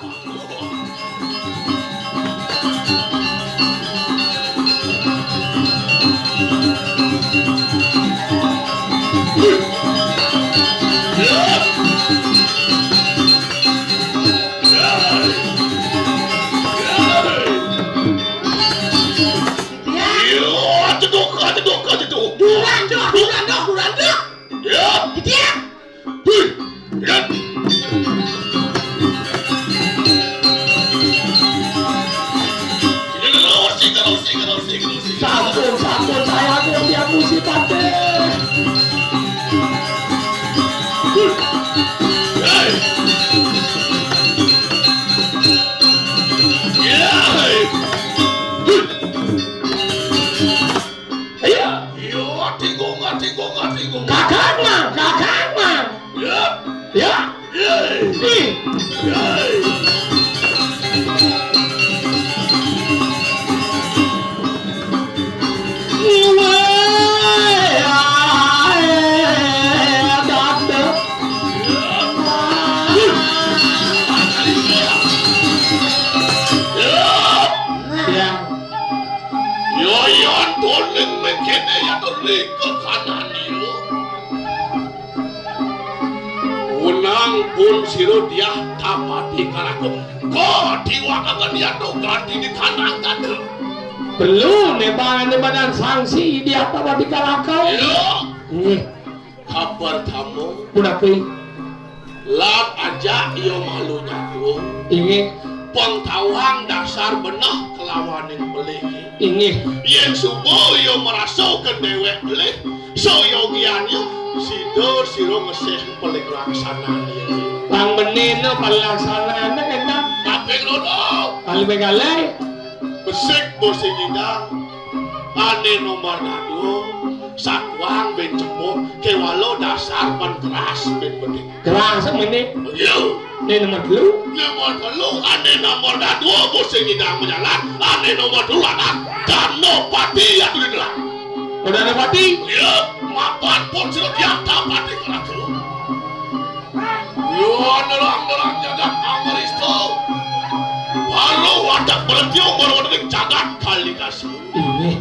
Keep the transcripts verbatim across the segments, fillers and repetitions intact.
Iya, cedok, cedok, cedok. Durandok, durandok, durandok. Ya. Gitu ya. Hui. Ya. Sini terus, sini terus, sini terus, sini terus, sini terus. Sampun, sampun, saya aku yang diapusi, Tante. Hui. Hei. Ya. Hui. Iya. Iya, tinggung, tinggung, tinggung. Kakang, Mang, kakang, Mang. Iya. Iya. Iya. Ih. Iya. Iya. Iya. Iya. Yo, yo, doning mengkene ya to rika kanan yo. Wenang pun sira diah tapati karaku. Kok diwakaken ya to ganti di kandang tadi. Perlu ne bangane badan sanksi diah tapati karaku. Yo. Nggih. Kabar tamu. Punapi? Lan ajak iya malu nyatu. Inggih. Pengtawang dasar beneh kelawaning pelih. Inggih. Yen suba iya merasa ke dewek pelih, soyogian iya sida sira ngesih pelih laksanane. Pang benina pelaksanane kena. Kaping loro. Kalih kalih. Besik bosing idang. Ane nomor dadua, satuang ben cepuh, kewala dasar pan keras ben bedik. Keras mene. Iya. Ne nomor telu. Nomor telu, ane nomor dadua, bosing idang menyalan, ane nomor telu anak, Danapati ya tuh didelang. Oh, Danapati? Iya, mapan pun sira diantapati kena telu. Yo, nerang-nerang jagat Amaristo. Halo, wadak berhenti umur wadak jagat kali kasih. Ini.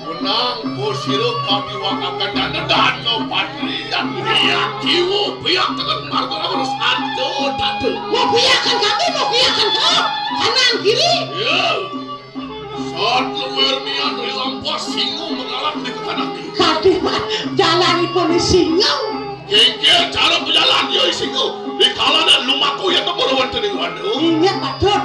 Menang, bosiro kami wakakan dan dano patrian. Iya, kiwo, biak tekan marga terus anto tatu. Mau biakan kami, mau biakan kau. Kanan kiri. Iya. Saat luwir mian ri lampah singa mengalap di kekanak. Kadhi, Pak, jalanipun singa. Kengkil cara pejalan ya singa. Di kalane lumaku ya temur wonten ing waduk. Inggih, Pak Dut.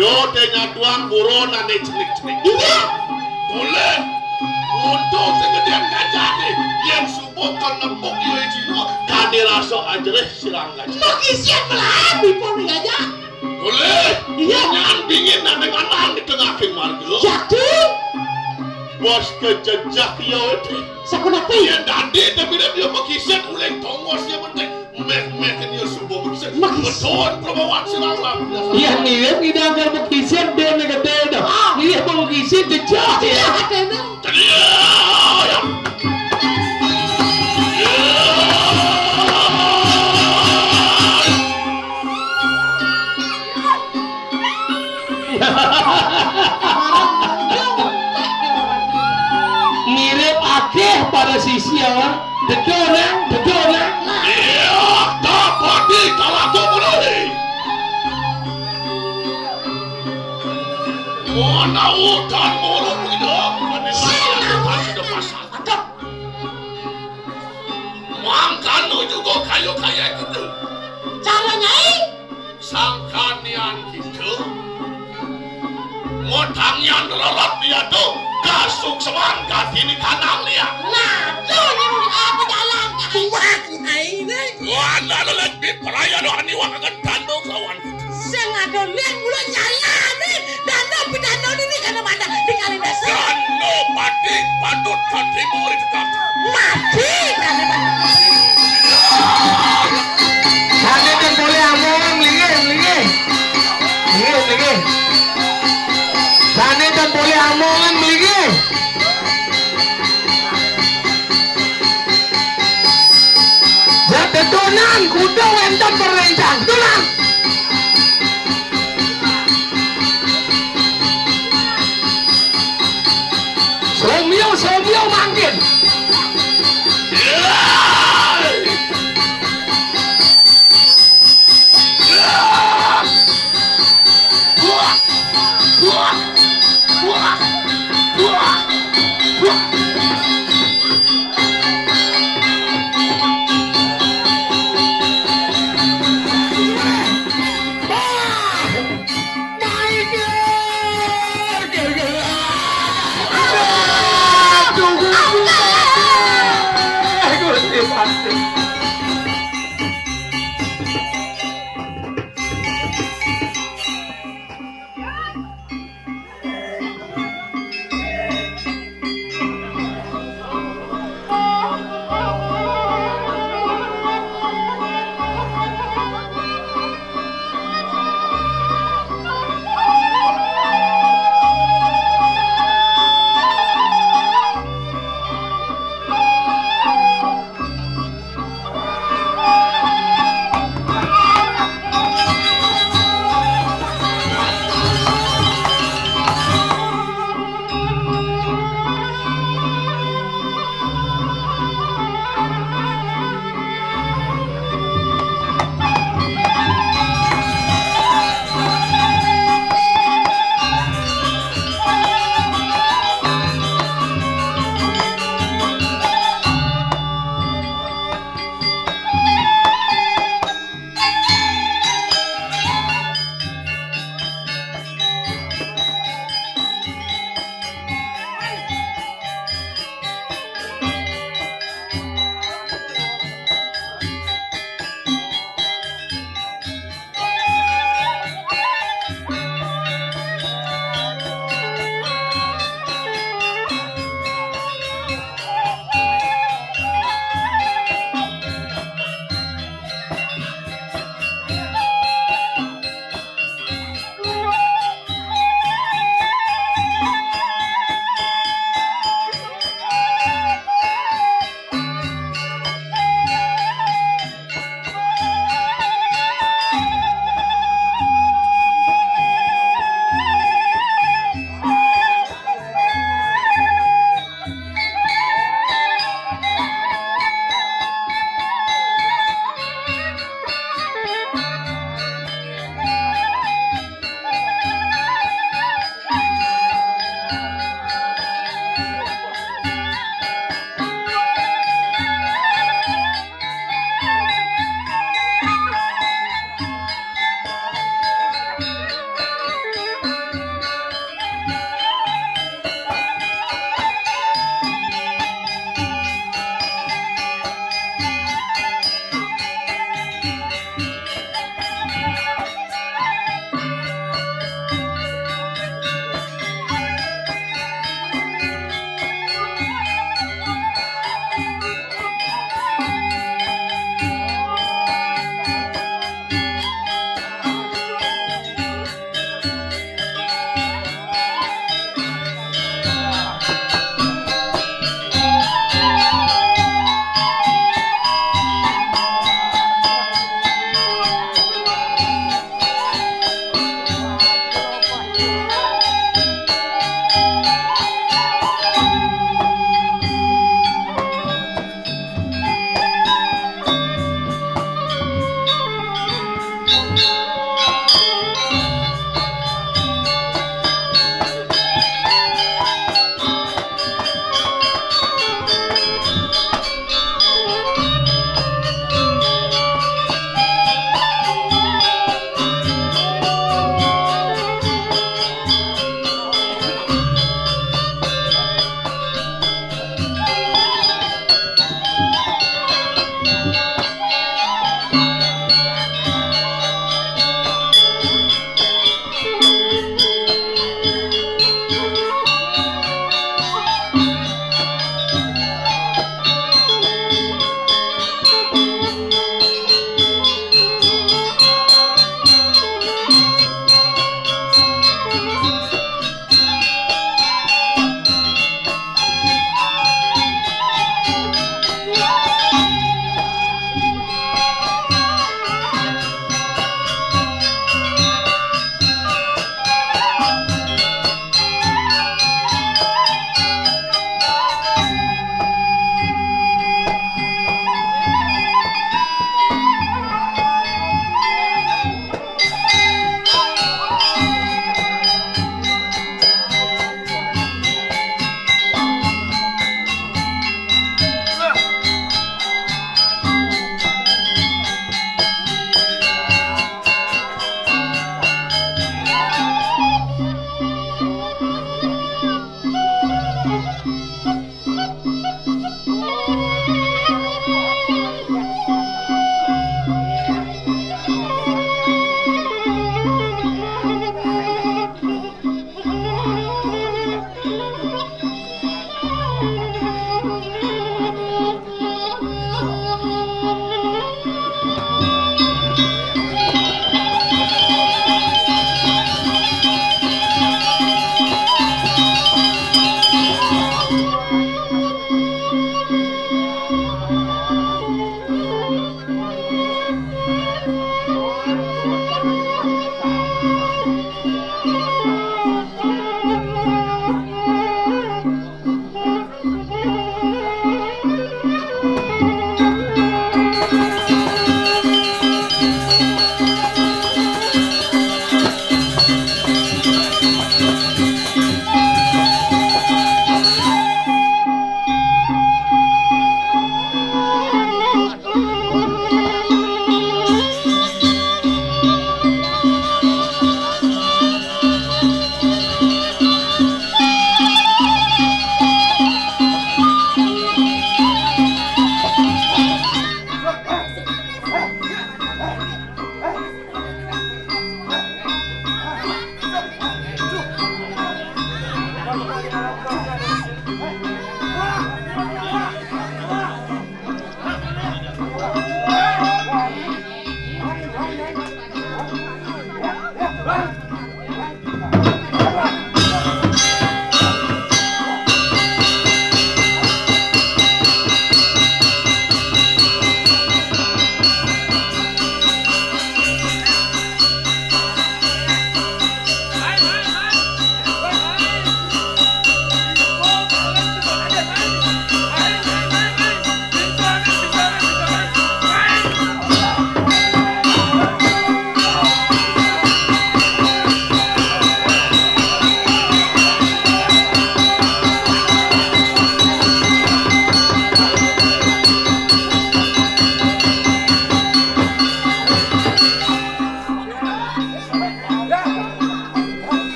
Do te nyatuang buron ane cenik-cenik. Inggih. Boleh. Untung segedian gajah nih. Yen subuh kan nempuk ya singa. Kade rasa ajereh sirang gajah. Mengisi pelan dipun gajah. Boleh. Iya. Nyan bingin nang manang di tengah king marga. Jati. Bos kejejak ya, Tri. Sapunapi? Yen dadi te mirip ya mekisit uling tongos ya penting. Meh-meh ke dia subuh mekisit. Mekisit. Betul perbawan silang lah. Iya, mirip ida agar mekisit dia negede dah. Ah. Mirip mekisit jejak ya. Iya, katanya. Mirip akeh para sisia. Dedonang, dedonang. Iya, dapat dikalaku menuhi. Mana udan murung hidup. Sing. Aduh. Mangkano juga kayu kaya gitu. Cara Nyai? Sangkanian gitu. Ngotangian rerot dia tuh. Kasuk seman katini kanang dia. Nah, tuh yang apa jalan? Kuat Nyai ini. Wah, lalu lebih peraya doh aniwang akan dando kawan. Sing ada lihat mula nyalane dano pidano ini kana mana di kali desa. Dano pati patut pati murid kami. Mati kami. Sane ten boleh among, linggih, linggih. Linggih, linggih. Sane ten boleh amongan, linggih. Ya, tetunan, kuda wenten perencang. Tulang.